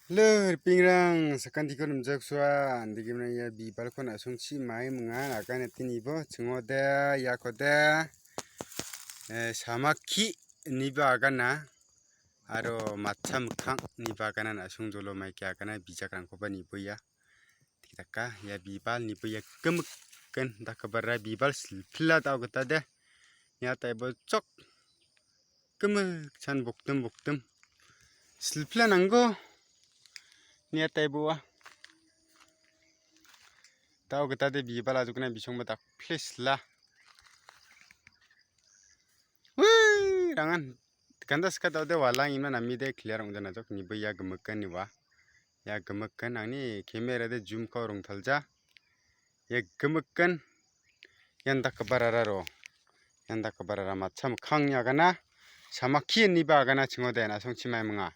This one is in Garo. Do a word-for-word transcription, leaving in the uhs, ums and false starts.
Hello, ripingrang, sakantiko nimjoksoa, andigimna ia bibalko na·songchi mai minga, aganatinibo, chingode, iakode, eh, samaki, niba agana, aro matcha mikkang, niba agana, na·songjolo maike agana, bijakrangkoba niboia. Tikitaka, ia bibal, niboia, gimikken, dakabara bibal, silpila daogitade, ia taibo chok, gimik, chan bokdim, bokdim, silpila nanggo. Nia taiboa. Daogitade bibal ajokna bisongba dakple sila. Wih, rangan. Ganda sika daode walang imna namide clear ong·jana jok nibo ia gimikken niwa. Ia gimikken angni camera de zoom ko rongtalja. Ia gimikken. Ian dakgiparararo. Ian dakgiparara matcha mikkangni agana. Samaki niba agana chingode na·songchi mai minga.